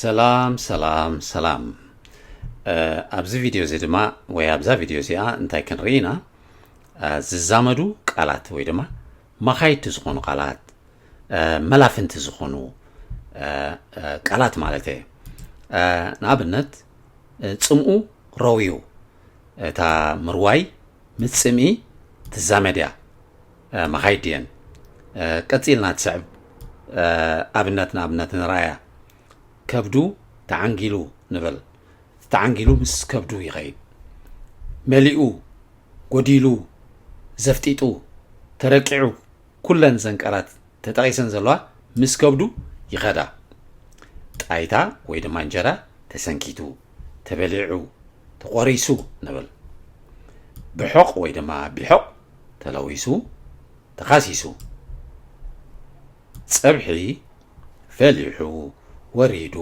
ሰላም ሰላም ሰላም። ኣብዚ ቪድዮ እዚ ድማ ወይ ኣብዛ ቪድዮ እዚኣ እንታይ ክንርኢ ኢና? ዝዛመዱ ቃላት ወይ ድማ መኻይድቲ ዝኾኑ ቃላት፣ መላፍንቲ ዝኾኑ ቃላት ማለት እየ። ንኣብነት ጽምኡ ረውዩ፣ እታ ምርዋይ ምስ ጽምኢ ትዛመድ እያ። መኻይድ ድየን? ቀጺልና ትስዕብ ኣብነት ንኣብነት ንረኣያ። ከብዱ ተዓንጊሉ ንብል። ተዓንጊሉ ምስ ከብዱ ይኸይድ። መሊኡ፣ ጎዲሉ፣ ዘፍጢጡ፣ ተረቂዑ፣ ኩለን ዘን ቃላት ተጠቒሰን ዘለዋ ምስ ከብዱ ይኸዳ። ጣይታ ወይ ድማ እንጀራ ተሰንኪቱ፣ ተበሊዑ፣ ተቖሪሱ ንብል። ብሖቕ ወይ ድማ ቢሖቕ ተለዊሱ፣ ተኻሲሱ። ጸብሒ ፈሊሑ፣ ወሪዱ፣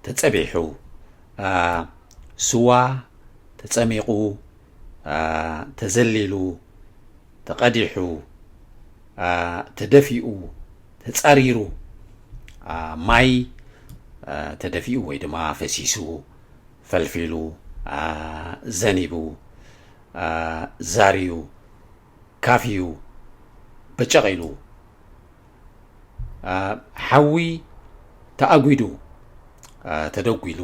ተጸቢሑ። ስዋ ተጸሚቑ፣ ተዘሊሉ፣ ተቐዲሑ፣ ተደፊኡ፣ ተጻሪሩ። ማይ ተደፊኡ ወይ ድማ ፈሲሱ፣ ፈልፊሉ፣ ዘኒቡ፣ ዛርዩ፣ ካፍዩ፣ በጨቕ ኢሉ። ሓዊ ተኣጒዱ፣ ተደጒሉ፣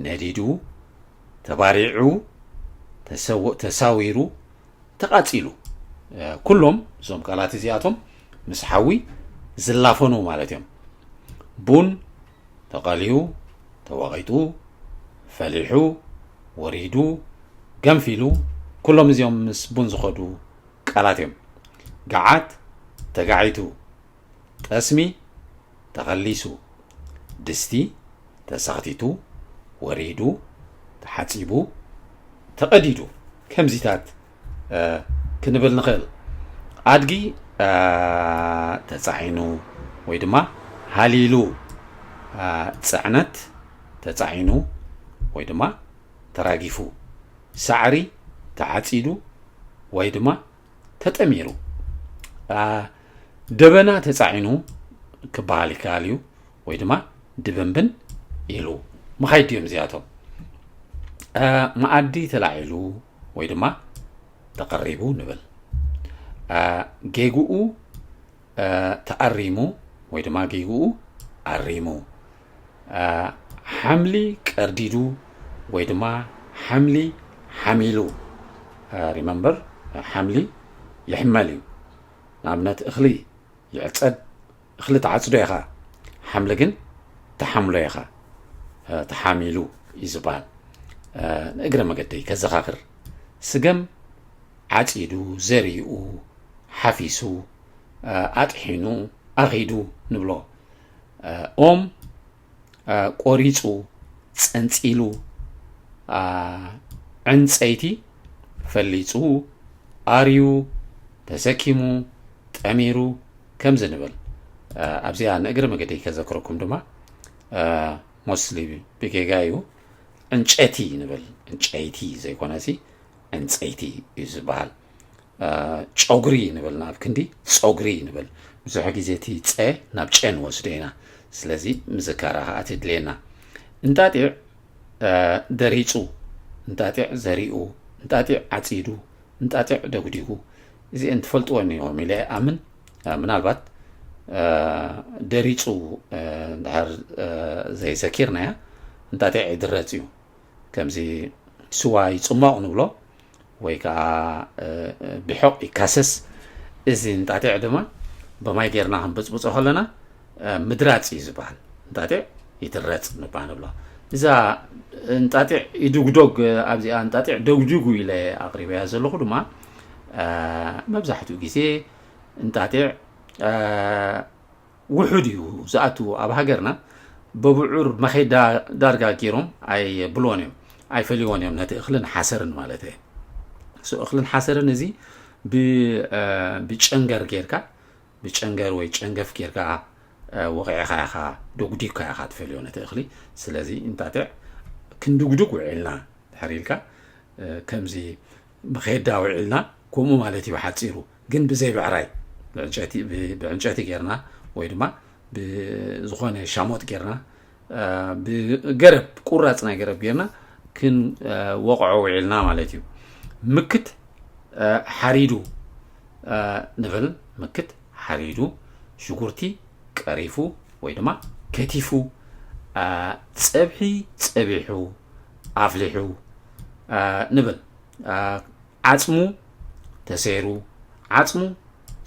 ነዲዱ፣ ተባሪዑ፣ ተሳዊሩ፣ ተቓጺሉ። ኩሎም እዞም ቃላት እዚኣቶም ምስ ሓዊ ዝላፈኑ ማለት እዮም። ቡን ተቐልዩ፣ ተወቒጡ፣ ፈሊሑ፣ ወሪዱ፣ ገንፊሉ፣ ኩሎም እዚኦም ምስ ቡን ዝኸዱ ቃላት እዮም። ገዓት ተጋዒቱ፣ ጠስሚ ተኸሊሱ፣ ድስቲ ተሰኽቲቱ፣ ወሪዱ፣ ተሓጺቡ፣ ተቐዲዱ። ከምዚታት ክንብል ንኽእል። ኣድጊ ተጻዒኑ ወይ ድማ ሃሊሉ፣ ጽዕነት ተጻዒኑ ወይ ድማ ተራጊፉ። ሳዕሪ ተዓጺዱ ወይ ድማ ተጠሚሩ። ደበና ተጻዒኑ ክበሃል ይከኣል እዩ ወይ ድማ ድብንብን ኢሉ ምኻይድ እዮም እዚኣቶም። መኣዲ ተላዒሉ ወይ ድማ ተቐሪቡ ንብል። ጌግኡ ተኣሪሙ ወይ ድማ ጌግኡ ኣሪሙ። ሓምሊ ቀርዲዱ ወይ ድማ ሓምሊ ሓሚሉ። ሪመምበር፣ ሓምሊ ይሕመል እዩ። ንኣብነት እኽሊ ይዕጸድ፣ እኽሊ ትዓጽዶ ኢኻ፣ ሓምሊ ግን ትሓምሎ ኢኻ። ተሓሚሉ እዩ ዝበሃል። ንእግረ መገደይ ከዘኻኽር፣ ስገም ዓጺዱ፣ ዘሪኡ፣ ሓፊሱ፣ ኣጥሒኑ፣ ኣኺዱ ንብሎ። ኦም ቆሪጹ፣ ጸንጺሉ፣ ዕንጸይቲ ፈሊጹ፣ ኣርዩ፣ ተሰኪሙ፣ ጠሚሩ ከምዚ ንብል። ኣብዚኣ ንእግሪ መገደይ ከዘክረኩም ድማ ሞስሊ ብጌጋ እዩ። ዕንጨቲ ንብል፣ ዕንጨይቲ ዘይኮነሲ ዕንጸይቲ እዩ ዝበሃል። ጨጉሪ ንብል፣ ናብ ክንዲ ጸጉሪ ንብል። ብዙሕ ግዜ እቲ ጸ ናብ ጨ ንወስዶ ኢና። ስለዚ ምዝካራ ከዓ ትድልየና። እንጣጢዕ ደሪጹ፣ እንጣጢዕ ዘሪኡ፣ እንጣጢዕ ዓጺዱ፣ እንጣጢዕ ደጉዲጉ። እዚአን ትፈልጥወን ኢኹም ኢለ እኣምን። ምናልባት ደሪጹ እንድሕር ዘይዘኪርናያ፣ እንጣጢዕ ይድረጽ እዩ። ከምዚ ስዋ ይጽሞቕ ንብሎ ወይ ከዓ ብሖቕ ይካሰስ። እዚ እንጣጢዕ ድማ ብማይ ጌርና ክንብጽብጾ ከለና ምድራጽ እዩ ዝበሃል። እንጣጢዕ ይድረጽ ንባ ንብሎ። እዛ እንጣጢዕ ይድጉዶግ፣ ኣብዚኣ እንጣጢዕ ደጉዲጉ ኢለ ኣቕሪበያ ዘለኹ ድማ መብዛሕትኡ ግዜ እንጣጢዕ ውሑድ እዩ ዝኣቱ ኣብ ሃገርና። በብዑር መኼዳ ዳርጋ ገይሮም ኣይብልዎን እዮም፣ ኣይፈልይዎን እዮም ነቲ እኽልን ሓሰርን ማለት እየ። እኽልን ሓሰርን እዚ ብጨንገር ጌርካ፣ ብጨንገር ወይ ጨንገፍ ጌርካ ወቒዕኻ ኢኻ፣ ደጉዲግካ ኢኻ ትፈልዮ ነቲ እኽሊ። ስለዚ እንጣጢዕ ክንድጉድግ ውዒልና ድሕር ኢልካ ከምዚ መኼዳ ውዒልና ከምኡ ማለት እዩ ሓፂሩ። ግን ብዘይ ብዕራይ ብዕንጨቲ ጌርና ወይ ድማ ብዝኾነ ሻሞጥ ጌርና ብገረብ፣ ቁራፅ ናይ ገረብ ጌርና ክንወቕዖ ውዒልና ማለት እዩ። ምክት ሓሪዱ ንብል። ምክት ሓሪዱ፣ ሽጉርቲ ቀሪፉ ወይ ድማ ከቲፉ፣ ፀብሒ ፀቢሑ ኣፍሊሑ ንብል። ዓፅሙ ተሰይሩ፣ ዓፅሙ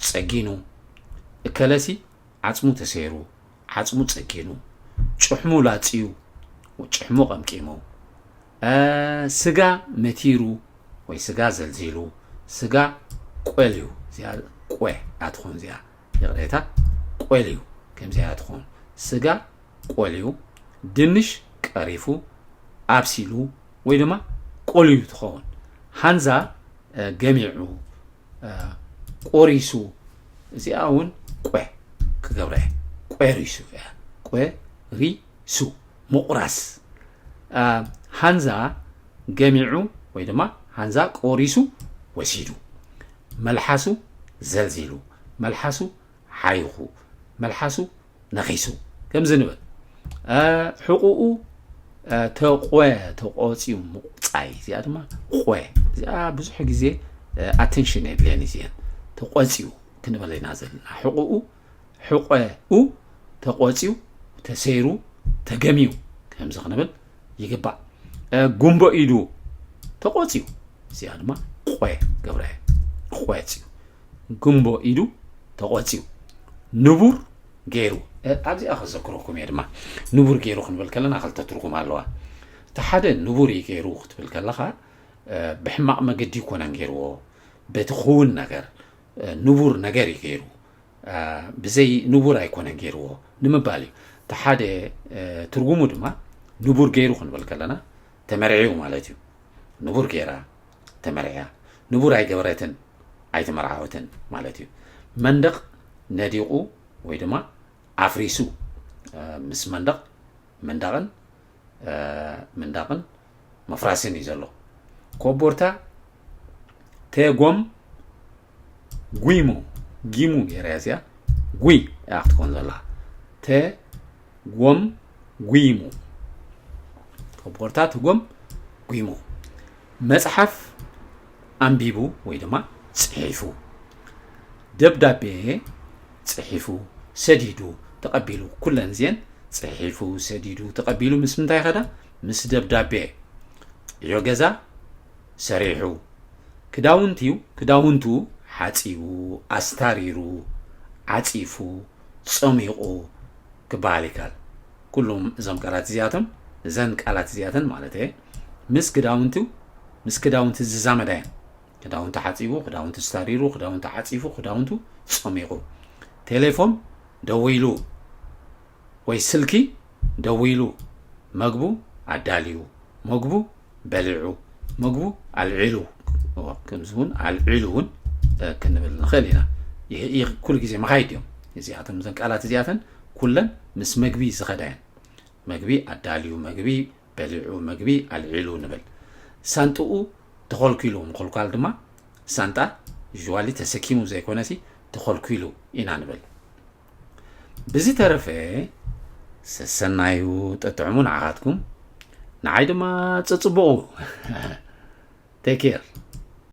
ፀጊኑ። እከለሲ ዓፅሙ ተሰይሩ፣ ዓፅሙ ፀጊኑ፣ ጭሕሙ ላፅዩ፣ ጭሕሙ ቀምቂሙ፣ ስጋ መቲሩ ወይ ስጋ ዘልዚሉ፣ ስጋ ቆልዩ። እዚኣ ቆ ኣትኾን፣ እዚኣ ይቕሬታ፣ ቆልዩ። ከምዚኣ ኣትኾን፣ ስጋ ቆልዩ፣ ድንሽ ቀሪፉ ኣብሲሉ ወይ ድማ ቆልዩ ትኸውን። ሃንዛ ገሚዑ፣ ቆሪሱ። እዚኣ እውን ቆ ክገብረ እየ። ቆሪሱ እያ። ቆሪሱ፣ ምቑራስ። ሃንዛ ገሚዑ ወይ ድማ ሃንዛ ቆሪሱ ወሲዱ። መልሓሱ ዘልዚሉ፣ መልሓሱ ሓይኹ፣ መልሓሱ ነኺሱ። ከምዚ ንብል። ሕቑኡ ተቆ፣ ተቆፅዩ ምቁፃይ። እዚኣ ድማ ቆ። እዚኣ ብዙሕ ግዜ ኣቴንሽን የድልየን እዚአን። ተቆፅዩ ክንብል ኢና ዘለና። ሕቑኡ፣ ሕቆኡ ተቆፅዩ፣ ተሰይሩ፣ ተገምዩ ከምዚ ክንብል ይግባእ። ጉምቦ ኢዱ ተቆፅዩ። እዚኣ ድማ ቆ ገብረ፣ ቆፅዩ። ጉምቦ ኢዱ ተቆፅዩ። ንቡር ገይሩ። ኣብዚኣ ከዘክረኩም እየ ድማ፣ ንቡር ገይሩ ክንብል ከለና ክልተ ትርጉም ኣለዋ። እቲ ሓደ ንቡር እዩ ገይሩ ክትብል ከለኻ፣ ብሕማቕ መገዲ ይኮነን ገይርዎ፣ በቲ ክውን ነገር፣ ንቡር ነገር እዩ ገይሩ፣ ብዘይ ንቡር ኣይኮነን ገይርዎ ንምባል እዩ። እቲ ሓደ ትርጉሙ ድማ ንቡር ገይሩ ክንብል ከለና ተመርዒዩ ማለት እዩ። ንቡር ገይራ፣ ተመርዕያ። ንቡር ኣይገበረትን፣ ኣይተመርዓወትን ማለት እዩ። መንደቕ ነዲቑ ወይ ድማ ኣፍሪሱ፣ ምስ መንደቕ፣ መንዳቕን፣ ምንዳቕን ምፍራስን እዩ ዘሎ። ኮቦርታ ተጎም ጒሙ፣ ጊሙ ገይራ እያ እዚኣ። ጉይ እያ ክትኮን ዘላ። ተጎም ጒሙ። ኮቦርታ ተጎም ጒሙ። መፅሓፍ ኣንቢቡ ወይ ድማ ፅሒፉ። ደብዳቤ ፅሒፉ፣ ሰዲዱ፣ ተቐቢሉ። ኩለን እዚአን ፅሒፉ፣ ሰዲዱ፣ ተቐቢሉ ምስ ምንታይ ይኸዳ? ምስ ደብዳቤ። ዕዮ ገዛ ሰሪሑ። ክዳውንቲዩ፣ ክዳውንቱ ሓፂቡ፣ ኣስታሪሩ፣ ዓፂፉ፣ ፀሚቑ ክበሃል ይከኣል። ኩሎም እዞም ቃላት እዚኣቶም፣ እዘን ቃላት እዚኣተን ማለት እየ፣ ምስ ክዳውንቱ፣ ምስ ክዳውንቲ ዝዛመዳ እየን። ክዳውንቱ ሓፂቡ፣ ክዳውንቱ ስታሪሩ፣ ክዳውንቱ ዓፂፉ፣ ክዳውንቱ ፀሚቑ። ቴሌፎን ደዊሉ ወይ ስልኪ ደዊሉ፣ መግቡ ኣዳልዩ፣ መግቡ በሊዑ፣ መግቡ ኣልዒሉ። እወ፣ ከምዚ እውን ኣልዒሉ እውን፣ እ፣ ክንብል ንኽእል ኢና። ይህ፣ ይህ ኩሉ ግዜ መኻይድ እዮም። እዚኣቶም፣ እዘን ቃላት እዚኣተን ኩለን ምስ መግቢ ዝኸዳ እየን። መግቢ ኣዳልዩ፣ መግቢ በሊዑ፣ መግቢ ኣልዒሉ ንብል። ሳንጥኡ ተኾልኪሉ፣ ምኹልኳል ድማ ሳንጣ ዩዥዋሊ ተሰኪሙ ዘይኮነሲ ተኾልኪሉ ኢና ንብል። ብዝተረፈ ሰሰናዩ፣ ጠጥዕሙ ንዓኻትኩም፣ ንዓይ ድማ ጸጽብቑ። ቴክ ኬር።